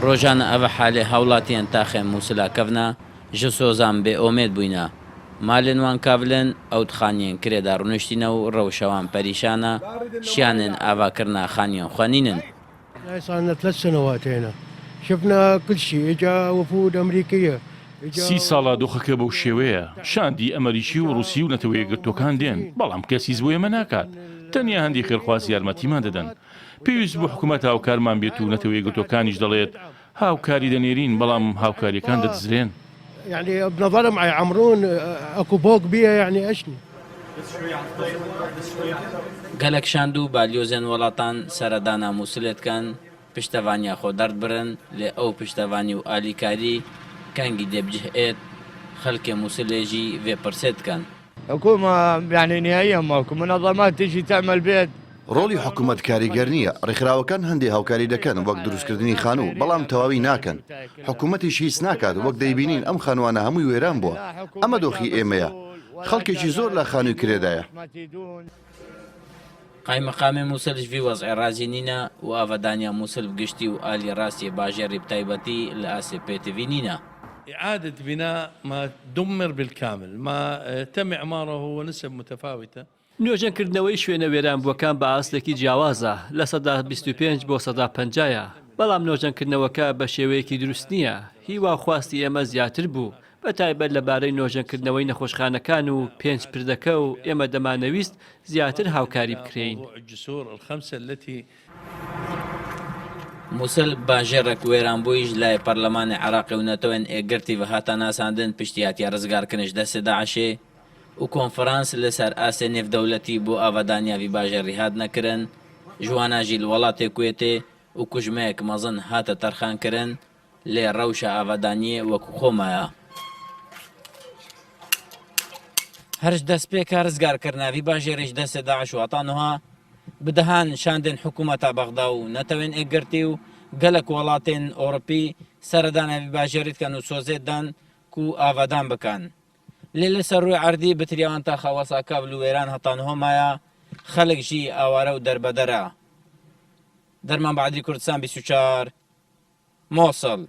Rojane ev halê hawlatiyên taxên Mûsila kevna ji sozan bêomêd bûyne. Malên wan kavilin, ew di xaniyên kirê de rûniştîne û rewşa wan perîşan e, şiyanên avakirina xaniyên xwe nînin. سی ساڵە دۆخەکە بەو شێوەیە، شاندی ئەمەریکی و ڕوسی و نەتەوە یەکگرتووەکان دێن، بەڵام کەس هیچ بۆ ئێمە ناکات، تەنیا هەندێک خێرخواز یارمەتیمان دەدەن. پێویست بوو حکومەت هاوکارمان بێت و نەتەوە یەکگرتووەکانیش دەڵێت هاوکاری دەنێرین، بەڵام هاوکارییەکان دەدزرێن. گەلەک شاند و بالیۆزێن وەڵاتان سەردانا موسلێ دکەن، پشتەڤانیا خۆ دەردبرن، لێ ئەو پشتەڤانی و ئالیکاری کەنگی دێ بجه ئێت، خەلکێ موسلێ ژی ڤێ پرسێ دکەن. حکومە یانی نهائیە ماکو منظمات تجی تعمل بێت. ڕۆڵی حکومەت کاریگەر نییە، ڕێکخراوەکان هەندێ هاوکاری دەکەن وەک دروستکردنی خانوو، بەڵام تەواوی ناکەن، حکومەتیش هیچ ناکات، وەک دەیبینین ئەم خانووانە هەمووی وێران بووە، ئەمە دۆخی ئێمەیە، خەڵکێکی زۆر لە خانووی کرێدایە. قایمقامێ موسل ژ ڤی وەزعێ ڕازی نینە و ئاڤدانیا موسل بگشتی و ئالی ڕاستیێ باژێڕی بتایبەتی لە ئاستێ پێتڤی نینە. اعادە بناء ما دمر بالکامل ما تم اعماره ونسب متفاوتە. نۆژەنکردنەوەی شوێنە وێرانبووەکان بە ئاستێکی جیاوازە، 25% بۆ 50% یە، بەڵام نۆژەنکردنەوەکە بە شێوەیەکی دروست نییە، هیوا و خواستی ئێمە زیاتر بوو، بە تایبەت لە بارەی نۆژەنکردنەوەی نەخۆشخانەکان و پێنج پردەکە و ئێمە دەمانەویست زیاتر هاوکاری بکرێین. موسل باژێڕێک وێرانبوویش لای پەرلەمانی عراقی و نەتەوەێن ئێکگرتی ڤە هاتە ناساندن پشتی هاتیە ڕزگارکنش دەسێ داعشێ و کۆنفرانس لە سەر ئاستێ نێڤدەولەتی بۆ ئاڤادانیا ڤی باژێڕی هاتنە کرن ژ وانا ژی ل وەڵاتێ کوێتێ و کوژمەیەک مەزن هاتە تەرخان کرن لێ ڕەوشە ئاڤادانیێ وەکو خۆ مایە. هەر ژ دەسپێکا ڕزگارکرنا ڤی باژێڕیش دەسێ داعش و هەتا نوها ب دەهان شاندێن حکوومەتا بەغدا و نەتەوێن ئێکگرتی و گەلەک وەڵاتێن ئۆڕپی سەردانا ڤی باژێڕی دکەن و سۆزێ دەن کو ئاڤادان بکەن. لێ لە سەر ڕووێ عەردی بتریاوان تاخا وەسا کاڤل و وێران هەتا نهۆ مایە، خەلک ژی ئاوارە و دەربەدەرە. دەرمان بەعدی کوردستان 24، مۆسڵ.